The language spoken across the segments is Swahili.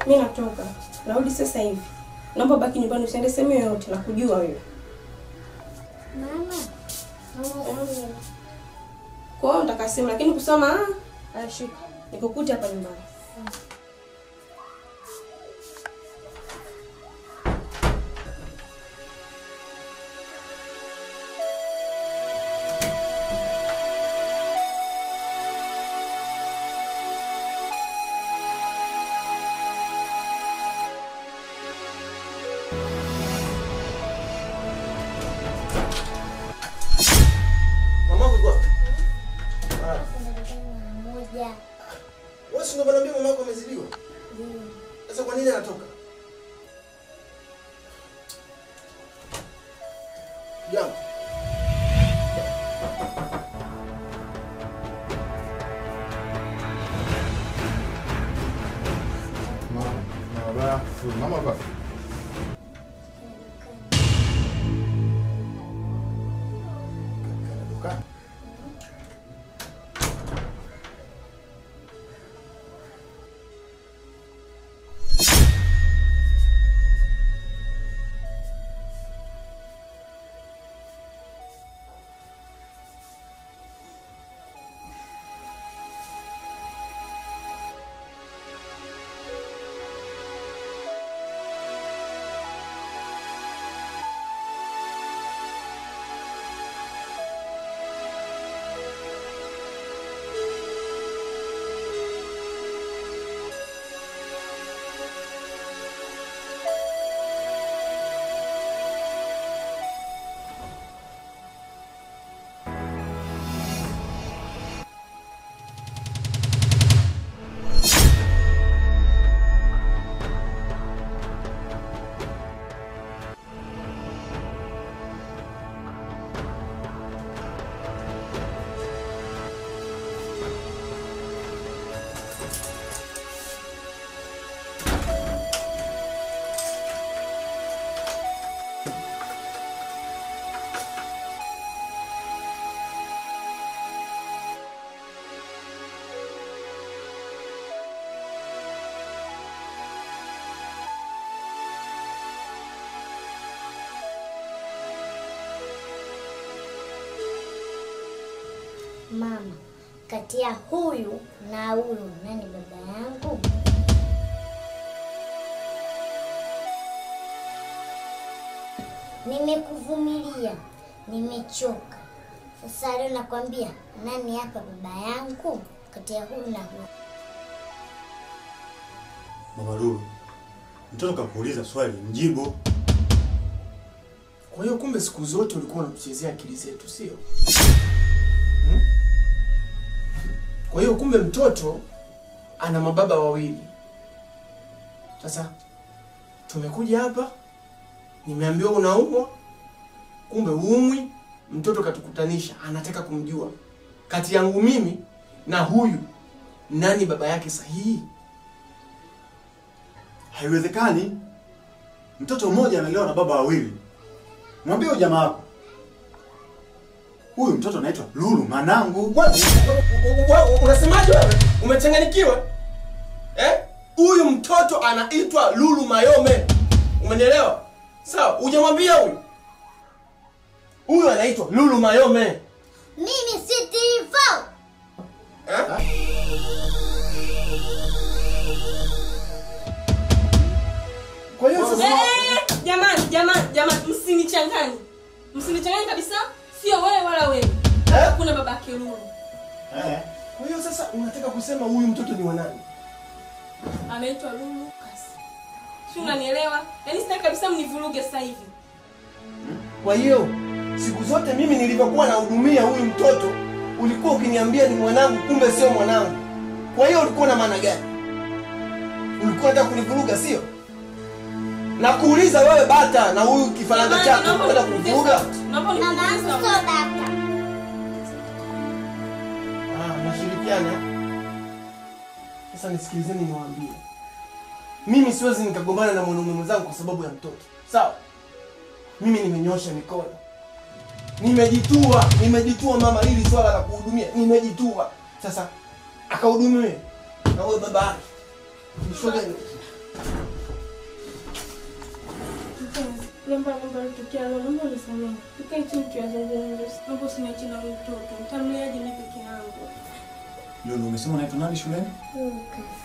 Mimi natoka. Narudi sasa hivi. Naomba baki nyumbani usiende sehemu yoyote, nakujua wewe. Mama. Mama. Kwa hiyo nitakasema lakini kusoma shika. Nikukute hapa nyumbani. Sasa kwa nini anatoka? Jambo. Mama, mama baba. Dukani. Mama, kati ya huyu na huyu nani baba yangu? Nimekuvumilia, nimechoka. Sasa leo nakwambia nani hapa baba yangu? Kati ya huyu na huyu. Mama Lulu, mtoto kakuuliza swali, mjibu. Kwa hiyo kumbe siku zote ulikuwa unatuchezea akili zetu, sio? Kwa hiyo kumbe mtoto ana mababa wawili. Sasa tumekuja hapa, nimeambiwa unaumwa, kumbe huumwi. Mtoto katukutanisha, anataka kumjua kati yangu mimi na huyu nani baba yake sahihi. Haiwezekani. Mtoto mmoja amelelewa na baba wawili. Mwambie huyo jamaa wako. Huyu mtoto anaitwa Lulu manangu. Unasemaje wewe? Umechanganyikiwa? Eh? Huyu mtoto anaitwa Lulu Mayome. Umenielewa? Sawa, hujamwambia huyu. Huyu anaitwa Lulu Mayome. Mimi si Tifo. Eh? Kwa hiyo sasa jamani, jamani, jamani, msinichanganye. Msinichanganye kabisa. Sio wewe wala wewe. Hakuna babake Lulu. Kwa hiyo sasa unataka kusema huyu mtoto ni wa nani? Anaitwa Lulu Kasi. Si unanielewa? Yaani sitaki kabisa mnivuruge sasa hivi. Kwa hiyo siku zote mimi nilivyokuwa nahudumia huyu mtoto ulikuwa ukiniambia ni mwanangu, kumbe sio mwanangu. Kwa hiyo ulikuwa na maana gani? Ulikuwa unataka kunivuruga, sio? Na kuuliza wewe bata na huyu kifaranga chako unataka kunivuruga? Mama yangu sio bata. Ah, nashirikiana. Sasa nisikilizeni niwaambie. Mimi siwezi nikagombana na mwanaume mwenzangu kwa sababu ya mtoto. Sawa? Mimi nimenyosha mikono. Nimejitua, nimejitua mama, hili swala la kuhudumia, nimejitua. Sasa akahudumiwe na wewe baba yake. Nishoga. Mpenzi, naomba mambo yalitokea leo, naomba unisamehe. Tukae chini tuyazungumze. Naomba usiniache na huyu mtoto. Nitamleaje mimi peke yangu? Lulu, umesema unaitwa nani shuleni? Lucas.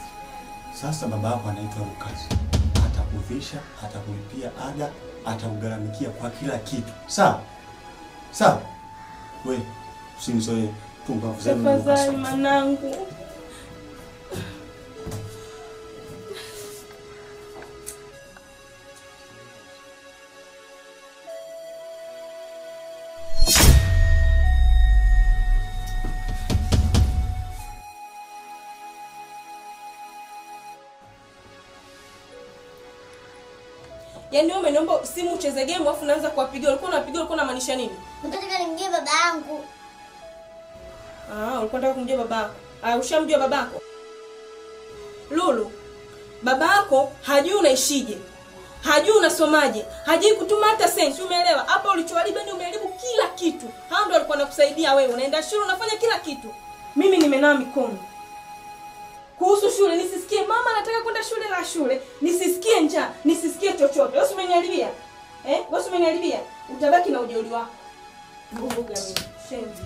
Sasa baba yako anaitwa Lucas. Atakuvisha, atakulipia ada, atakugharamikia kwa kila kitu. Sawa? Sawa? We, usinizoee pumbavu zenu. Tafadhali mwanangu. Yaani wewe umeniomba simu ucheze game afu unaanza kuwapigia. Ulikuwa unapigia, ulikuwa unamaanisha nini? Nataka nimjue baba yangu. Ah, ulikuwa unataka kumjua babako. Ah, ushamjua babako? Lulu, babako hajui unaishije. Hajui unasomaje. Hajui kutuma hata sense, umeelewa? Hapa ulichoharibu ni umeharibu kila kitu. Hao ndio walikuwa wanakusaidia wewe. Unaenda shule unafanya kila kitu. Mimi nimenawa mikono. Kuhusu shule nisisikie mama anataka kwenda shule la shule, nisisikie njaa, nisisikie chochote. Wewe umeniharibia. Eh? Wewe umeniharibia. Utabaki na ujeuri wako. Mbuga mimi. Shenzi.